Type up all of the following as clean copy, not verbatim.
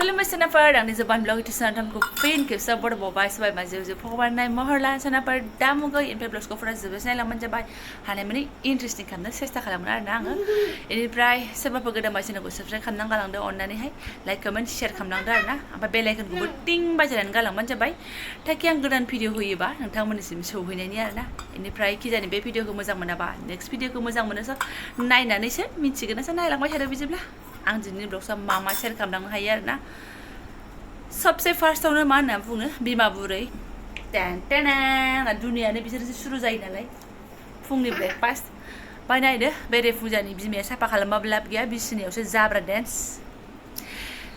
खुलुमबाय सोनाफोर आंनि जबानब्लग इटि सोनाथामखौ फिन खेबसे बर'बावबाय सबाय माजियाव फगबारनाय महरलान सोनाफोर दा मुगै इनफ्राय ब्लग्सखौ फरा जोबोसै नायलांबानो जाबाय हानाय माने इन्ट्रेस्टिं खालामनो सेस्था खालामोन आरोना आङो बेनिफ्राय सोरबाफोर गोदान चेनेलखौ साबस्क्राइब खालामनानै गालांदो अननानैहाय लाइक कमेन्ट शेयार खालामलांदो आरोना ओमफ्राय बेल आइकनखौबो टिं बाजायनानै गालांबानो जाबाय ताकि आं गोदान भिडिअ होयोबा नोंथांमोननिसिम सौहैनायनि आरोना बेनिफ्राय किजानि बे भिडिअखौ मोजां मोनाबा नेक्स्ट भिडिअखौ मोजां मोनोसो नायनानैसो मिथिगोनसो नायलांबाय थादो बिदिब्ला आं दिनैनि ब्लग्सआव मा शेयार खालामलांनो हायो आरोना सबसे फार्स्टआवनो मा होनना बुङो बिमा बुरै दुनियानो बिसोरसो सुरु जायो नालाय फुंनि ब्रेकफास्ट बाय नायदो बेरे फुजानि बिमाया साफा खालामाबा लाब गैया बिसिनायावसो जाब्रा डेन्स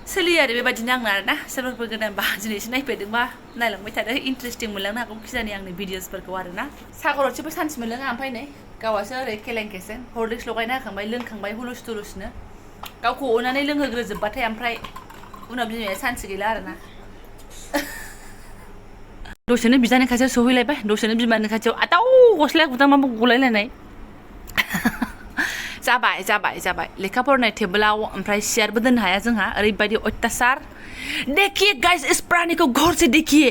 सोलियो आरो बेबायदिनो आंना आरोना सोरबाफोर गोदानबा दिनैसो नायफैदोंबा नायलांबाय थादो इन्ट्रेस्टिं मोनलांनो हागौ खिजानि आंनि भिडिअसफोरखौ आरोना सागरथिबो सान्स मोनलोङा ओमफ्राय नै गावासो ओरै केलेंकेसो हरलिक्स लगायना होखांबाय लोंखांबाय हुलुस थुलुसनो गावखौ अनानै लोंहोग्रोजोबबाथाय ओमफ्राय उनाव बिमाया सान्स गैला आरोना दसेनो बिदानि खाथियाव सहैलायबाय दसेनो बिमानि खाथियाव आदाव गस्लाया गुदामाबो गलायलायनाय जाबाय जाबाय जाबाय लेखा फरायनाय टेबोलाव ओमफ्राय सियारबो दोननो हाया जोंहा ओरैबायदि अत्याचार देखिए गाइस इस प्राणी को गौर से देखिए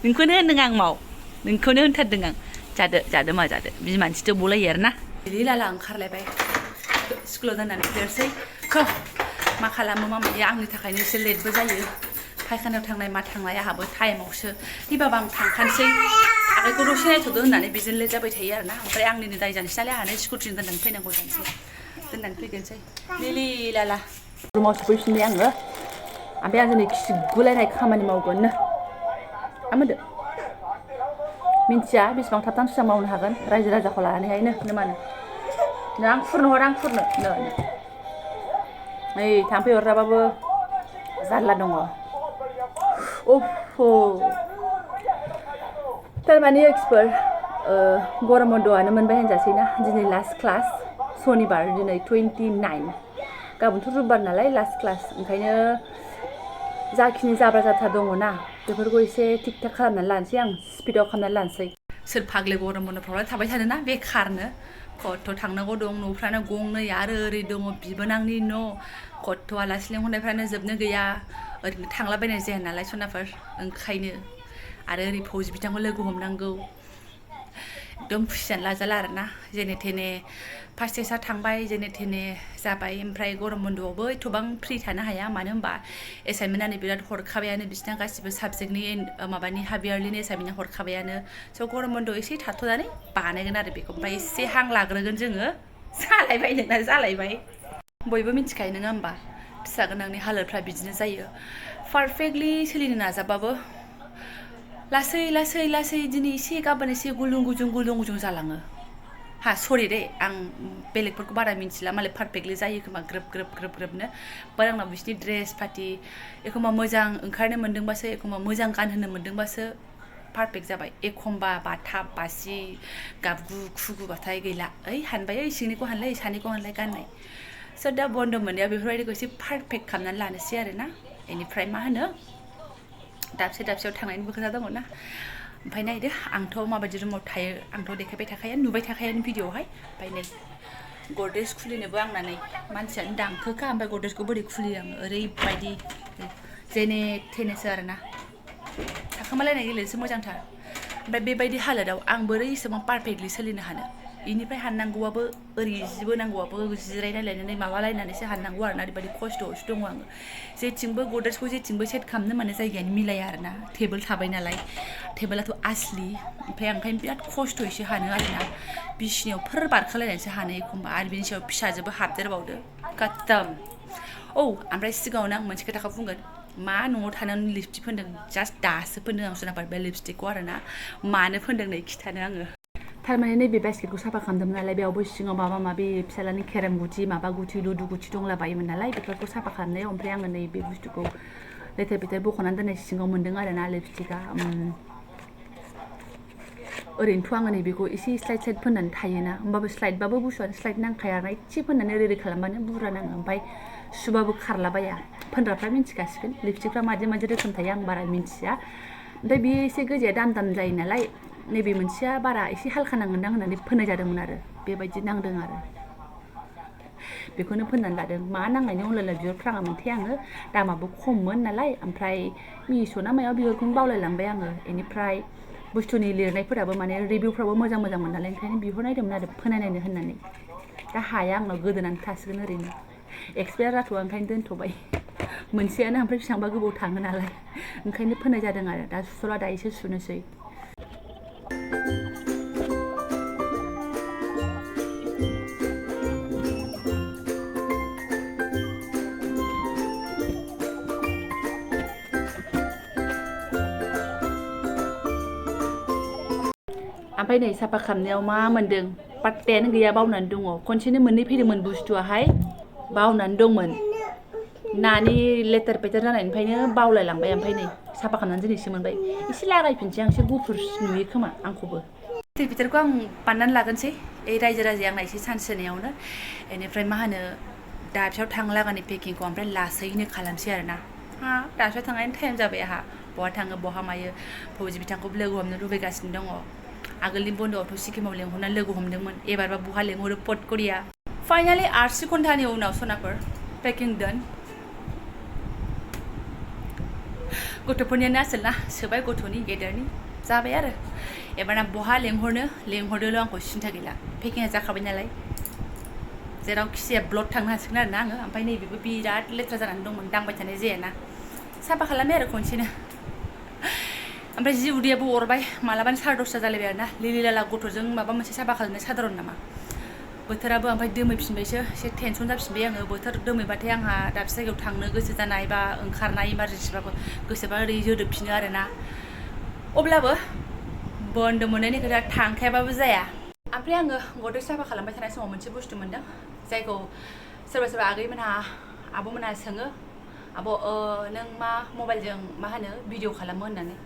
नोंखौनो होनदों आं माव नोंखौनो होनथारदों आं जादो जादो मा जादो बिमानिसो बलायो आरोना लाला ओंखारलायबाय स्कुलाव दोननानै फैनोसै मा खालामो मा मायो आंनि थाखायनो एसे लेटबो जायो फायखानायाव थांनाय मा थांनाय आंहाबो टाइमावसो हिबाबा आं थांखानोसै आखाइखौ दसे नायथ'दो होननानै बिदिनो लेट जाबाय थायो आरोना ओमफ्राय आंनिनो दाय जानोसै नालाय आंहानो स्कुटिजों दोननानै फैनांगौ जानोसै दोननानै फैगोनसै लिलि लाला रुमाव सफैफिनबाय आङो ओमफ्राय आं दिनै खिगुलायनाय खामानि मावगोननो आमोदो मिन्थिया बेसेबां थाब थांसो मावनो हागोन रायजो राजाखौ लानानैहायनो मानो नो आं फुरनो हर आं फुरनो नो नै थाम्फै अरजाबाबो जारला दङ अफ' थारमाने एक्सपार्ट गरम बन्द'आनो मोनबाय होनजासैना दिनै लास्ट क्लास सनिबार दिनै 29 गाबोनथ' रबिबार नालाय लास्ट क्लास ओंखायनो जाखिनि जाब्रा जाथा दङ ना बेफोरखौ एसे थिक थाक खालामनानै लानोसै आं स्पिडाव खालामनानै लानोसै सोर फाग्ले गरम बन्द'फ्रावलाय थाबाय थानोना बेखारनो खथ' थांनांगौ दं न'फ्रानो गंनै आरो ओरै दङ बिबोनांनि न' खथ' आलासि लेंहरनायफ्रानो जोबनो गैया ओरैनो थांलाबायनाय जाया नालाय सनाफोर ओंखायनो आरो ओरै फौजि बिथांखौ लोगो हमनांगौ एकदम खुसियानो लाजाला आरोना जेने थेने फार्स्ट टेस्टआ थांबाय जेने थेने जाबाय ओमफ्राय गरम बन्द'आवबो एथ'बां फ्रि थानो हाया मानो होनबा एसाइनमेन्टआनो बिराद हरखाबायानो बिसिना गासिबो साबजेक्टनि माबानि हाफ इयारलिनि एसाइनमेन्टआ हरखाबायानो स' गरम बन्द'आव एसे थाथ'नानै बानायगोन आरो बेखौ ओमफ्राय एसे हां लाग्रोगोन जोङो जालायबाय नोंना जालायबाय बयबो मिथिखायो नङा होमबा फिसा गोनांनि हालोदफ्रा बिदिनो जायो पारफेक्टलि सोलिनो नाजाबाबो लासै लासै लासै दिनै एसे गाबोन एसे गुलुं गुजुं जालाङो हा सरि दे आं बेलेगफोरखौ बारा मिन्थिला मालाय पारफेक्टलि जायो खोमा ग्रोब ग्रोबनो बाट आंनाव बिसिनि ड्रेस पाति एखमबा मोजां ओंखारनो मोन्दोंबासो एखमबा मोजां गानहोनो मोन्दोंबासो पारफेक्ट जाबाय एखमबा बाथाब बासि गाबगु खुगुबाथाय गैला ओइ हानबाय ओइ सिंनिखौ हानलाय सानिखौ हानलाय गाननाय स' दा बन्द' मोननायाव बेफोरबायदिखौ एसे पारफेक्ट खालामनानै लानोसै आरोना बेनिफ्राय मा होनो दाबसेयाव थांनायनिबो खोथा दङ ना ओमफ्राय नायदो आंथ' माबायदि रुमाव थायो आंथ' देखायबाय थाखाया नुबाय थाखायानो भिडिअआवहाय ओमफ्राय नै गद्रेज खुलिनोबो आंना नै मानसियानो दांखोखा ओमफ्राय गद्रेजखौ बोरै खुलियो आङो ओरैबायदि जेने थेनेसो आरोना थाखोमालायनाय गेलेनोसो मोजांथार ओमफ्राय बेबायदि हालोदाव आं बोरै एसेबां पारफेक्टलि सोलिनो हानो बेनिफ्राय हाननांगौआबो ओरै जिबो नांगौआबो जिरायलायनानै माबालायनानैसो हाननांगौ आरोना ओरैबायदि खस्थ'आवसो दङ आङो जेथिंबो गद्रेजखौ जेथिंबो सेट खालामनो माने जायगायानो मिलाया आरोना टेबोल थाबाय नालाय टेबोलाथ' आसलि ओमफ्राय आं ओंखायनो बिराद खस्थ'यैसो हानो आरोना बिसिनायाव फोर बारखोलायनानैसो हानो एखमबा आरो बिनि सायाव फिसाजोबो हाबदेरबावदो खत्तम औ ओमफ्राय सिगाङावनो आं मोनसे खोथाखौ बुंगोन मा न'आव थानानै लिपस्टिक फोनदों जास्ट दासो फोनदों आं सोनाबार बे लिपस्टिकखौ आरोना मानो फोनदों नै खिथानो आङो थारमाने नैबे बास्केटखौ साफा खालामदोंमोन नालाय बेयावबो सिङाव माबा माबि फिसालानि केराम गुथि माबा गुथि लुदु गुथि दंला बायोमोन नालाय बेफोरखौ साफा खालामनायाव ओमफ्राय आङो नैबे बुस्थुखौ लेथेर फेथेर बख'नानै दोननाय सिङाव मोन्दों आरोना लिपस्टिकआ ओरैनोथ' आङो नैबेखौ एसे स्लाइड फोननानै थायोना होमबाबो स्लाइडबाबो बुस्थुआनो स्लाइड नांखाया आरोना एसे फोननानै ओरै खालामबानो बुरजा नाङो ओमफ्राय सुबाबो खारलाबाया फोनग्राफ्रा मिन्थिखासिगोन लिपस्टिकफ्रा मादि रोखोम थायो आं बारा मिन्थिया ओमफ्राय बेयो एसे गोजाया दाम जायो नालाय नैबे मोनसेया बारा एसे हालखा नांगोनदां होननानै फोननाय जादोंमोन आरो बेबायदि नांदों आरो बेखौनो फोननानै लादों मा नांनायनि अनलाइन बिहरफ्राङामोनथाय आङो दामाबो खममोन नालाय ओमफ्राय मिस' ना मायाव बिहरखौनो बावलायलांबाय आङो बेनिफ्राय बुस्थुनि लिरनायफोराबो माने रिभिउफ्राबो मोजांमोन नालाय ओंखायनो बिहरनायदोंमोन आरो फोनायनायनो होननानै दा हाया आंनाव गोदोनानै थासिगोन ओरैनो एक्सपायार जाथ'वा ओंखायनो दोनथ'बाय मोनसेयानो ओमफ्राय बेसेबांबा गोबाव थाङो नालाय ओंखायनो फोननाय जादों आरो दा सुथ'ला दा एसे सुनोसै ओमफ्राय नै साफा खालामनायाव मा मोन्दों पात्तायानो गैया बावनानै दङ खनसेनो मोननै फैदोंमोन बुस्थुआहाय बावनानै दंमोन नानि लेथेर पेथेर जानायनिफ्रायनो बावलायलांबाय ओमफ्राय नै साफा खालामनानै दिनैसो मोनबाय एसे लागायफिनसै आं एसे गुफुर नुयो खोमा आंखौबो लेथेर पेथेरखौ आं बानायनानै लागोनसै रायजो राजाया आंना एसे सान्स होनायावनो बेनिफ्राय मा होनो दाबसेयाव थांलागानि पेकिंखौ ओमफ्राय लासैनो खालामसै आरोना दाबसेयाव थांनायनि टाइम जाबाय आंहा बहा थाङो बहा मायो फौजि बिथांखौबो लोगो हमनो लुबैगासिनो दङ आगोलनि बन्द'आवथ' सिक्किमाव लेंहरनानै लोगो हमदोंमोन एबारबा बहा लेंहरो पट करिया फाइनालि 8 घन्टानि उनाव सनाफोर पेकिं डान गथ'फोरनियानो आसोलना सोबाय गथ'नि गेदेरनि जाबाय आरो एबारना बहा लेंहरदोल' आंखौ सिन्था गैला पेकिंआ जाखाबाय नालाय जेरावखि जाया ब्लड थांनो हासिगोन आरोना आङो ओमफ्राय नैबेबो बिराद लेथ्रा जानानै दंमोन दांबाय थानाय जायाना साफा खालामबाय आरो खनसेनो ओमफ्राय जि उदैयाबो अरबाय मालाबानो 10:30 जालायबाय आरोना लिलिलाला गथ'जों माबा मोनसे साफा खालामनाय साधारन नामा बोथोराबो ओमफ्राय दोमैफिनबायसो एसे टेनसन जाफिनबाय आङो बोथोर दोमैबाथाय आंहा दाबसे जायगायाव थांनो गोसो जानाय बा ओंखारनाय इमारजेन्सिबाबो गोसोबा ओरै जोदोबफिनो आरोना अब्लाबो बन्द मोननायनि खोथा थांखायाबाबो जाया ओमफ्राय आङो गद्रेज साफा खालामबाय थानाय समाव मोनसे बुस्थु मोन्दों जायखौ सोरबा आगैमोनहा आब'मोनहा सोङो आब' नों मा मबाइलजों मा होनो भिडिअ खालामो होननानै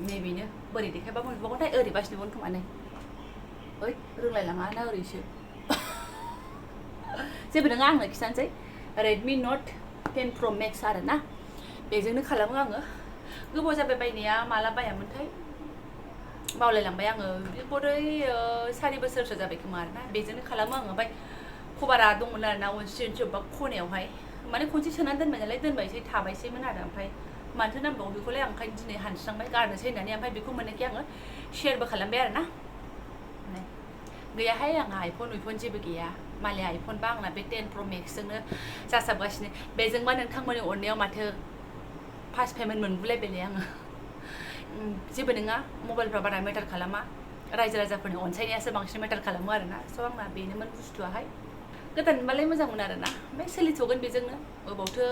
नैबेनो बोरै देखायबा मोनबावगोनथाय ओरैबासो नुगोन खोमा नै ओइ रोंलायलाङा ना ओरैसो जेबो नङा आंनो खिथानोसै रेडमि नट 10 प्र मेक्स आरो ना बेजोंनो खालामो आङो गोबाव जाबाय बायनाया माला बायामोनथाय बावलायलांबाय आङो बोरै 4 बोसोरसो जाबाय खोमा आरोना बेजोंनो खालामो आङो ओमफ्राय खबारा दंमोन आरोना अनसि अबेबा खनायावहाय माने खनसे सोनानै दोनबाय नालाय दोनबायसै थाबायसैमोन आरो ओमफ्राय मानोथो नांबावो बेखौलाय आं ओंखायनो दिनै हानस्रांबाय गारनोसै होननानै ओमफ्राय बेखौ मोननायखाय आङो शेयारबो खालामबाय आरोना गैयाहाय आंहा आइफन जेबो गैया मालाया आइफन बा आंना बे 10 प्र मेक्सजोंनो जासाबगासिनो बेजोंबा नोंथांमोननि अननायाव माथो फार्स्ट पेमेन्ट मोनगुलायबायलै आङो जेबो नङा मबाइलफ्रा बारा मेटार खालामा रायजो राजाफोरनि अनसायनायासो बांसिन मेटार खालामो आरोना स' आंना बेनोमोन बुस्थुआहाय गोदानबालाय मोजांमोन आरोना ओमफ्राय सोलिथ'गोन बेजोंनो अबावथो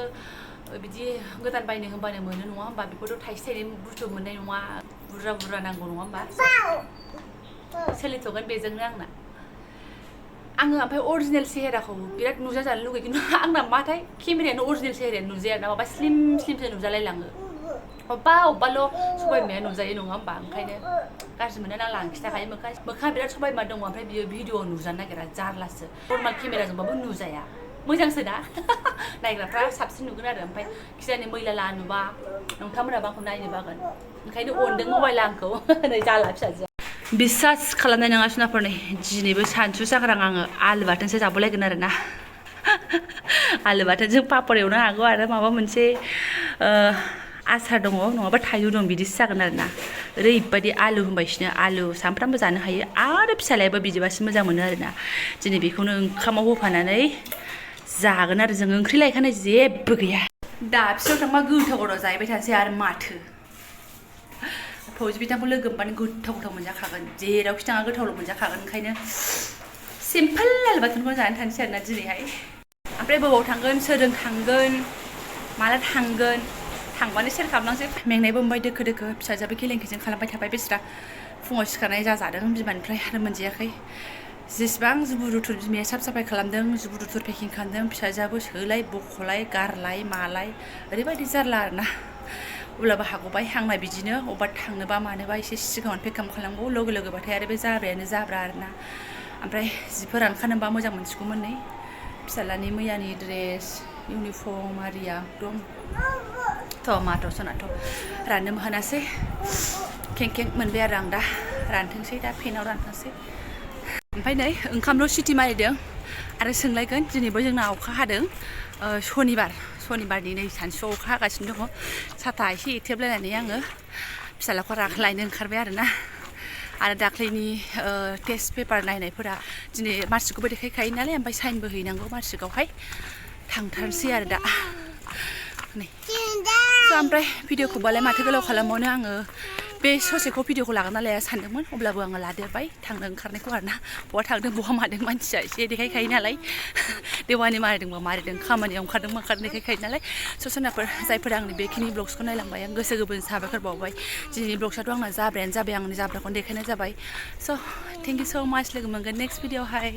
बिदि गोदान बायनो होनबानो मोनो नङा होमबा बेखौथ' थाइसे थाइनै बुस्थु मोननाय नङा बुरजा नांगौ नङा होमबा सोलिथ'गोन बेजोंनो आङो ओमफ्राय अरिजिनेल सेहेराखौ बिराद नुजाजानो लुगैयो खिन्थु आंना माथाय केमेरायानो अरिजिनेल सेहेरायानो नुजाया ना माबा स्लिमसो नुजालायलाङो अबेबाल' सबायमाया नुजायो नङा होमबा ओंखायनो गाज्रि मोनो नांला आं खिथाखायो मोखाङा बिराद सबायमा दङ ओमफ्राय बियो भिडिअ'आव नुजानो नागिरा जारलासो नर्माल केमेराजोंबाबो नुजाया मोजांसो ना नायग्राफ्रा साबसिन नुगोन आरो ओमफ्राय खिजानि मैला नुबा नोंथांमोनाबो आंखौ नायनो बागोन ओंखायनो अनदों मबाइला आंखौ नै जाला फिसाजोआ बिसास खालामनाय नङा सुनाफोर नै दिनैबो सानसु जाग्रां आङो आलु बाथोनसो जाबावलायगोन आरोना आलु बाथोनजों पापर एवनो हागौ आरो माबा मोनसे आसार दङ नङाबा थाइजौ दं बिदिसो जागोन आरोना ओरैबायदि आलु होनबायसिनो आलु सामफ्रामबो जानो हायो आरो फिसालायाबो बिदिबासो मोजां मोनो आरोना दिनै बेखौनो ओंखामाव होफानानै जागोन आरो जों ओंख्रि लायखानाय जेबो गैया दाबसेयाव थांबा गोथाव जाहैबाय थानोसै आरो माथो फौजि बिथांखौ लोगो मोनबानो गोथाव मोनजाखागोन जेरावखि थाङा गोथावल' मोनजाखागोन ओंखायनो सिम्पोल आलु बाथोनखौ जानानै थानोसै आरोना दिनैहाय ओमफ्राय बबाव थांगोन सोरजों थांगोन माला थांगोन थांबानो सेयार खालामलांसै मेंनायबो मोनबाय दोखो फिसाजोआबो खेलेंखेजों खालामबाय थाबाय बेस्रा फुङाव सिखारनाय जाजादों बिमानिफ्राय आरो मोनजायाखै जेसेबां जुबुर रुथुर बिमाया साफ साफाय खालामदों जुबुर रुथुर पेकिं खालामदों फिसाजोआबो सोलाय बख'लाय गारलाय मालाय ओरैबायदि जारला आरोना अब्लाबो हागौबाय आंना बिदिनो अबेबा थांनोबा मानोबा एसे सिगाङावनो पेक खालामनांगौ लोगोबाथाय आरो बे जाब्रायानो जाब्रा आरोना ओमफ्राय जिफोर रानखानोबा मोजां मोनसिगौमोन नै फिसालानि मैयानि ड्रेस इउनिफर्म आरिया एकदम माथ' सनाथ' राननोबो हानासै खें मोनबाय आरो आं दा रानथोंसै दा फेनाव रानथोंसै ओमफ्राय नै ओंखामल' सिटि मारिदों आरो सोंलायगोन दिनैबो जोंना अखा हादों सनिबारनि नै सानसुआव अखा हागासिनो दङ साथा एसे एथेबलायनानै आङो फिसालाखौ लायनो ओंखारबाय आरोना आरो दाख्लैनि टेस्ट पेपार नायनायफोरा दिनै मार्कशिटखौबो देखायखायो नालाय ओमफ्राय साइनबो हैनांगौ मार्कशिटआवहाय थांथारसै आरो दा नै ओमफ्राय भिडिअखौबालाय माथो गोलाव खालामबावनो आङो बे ससेखौ भिडिअखौ लागोन ना लाया सानदोंमोन अब्लाबो आङो लादेरबाय थांनो ओंखारनायखौ आरोना बहा थांदों बहा मादों मानसिया एसे देखायखायो नालाय देवानि मारिदोंबा मारिदों खामानियाव ओंखारदों देखायखायो नालाय सनाफोर जायफोरा आंनि बेखिनि ब्लग्सखौ नायलांबाय आं गोसो गोरबोजों साबायखर बावबाय दिनैनि ब्लग्सआथ' आंना जाबायानो जाबाय आंनि जाब्राखौनो देखायनाय जाबाय स' थेंक इउ स' माच लोगो मोनगोन नेक्स्ट भिडिअआवहाय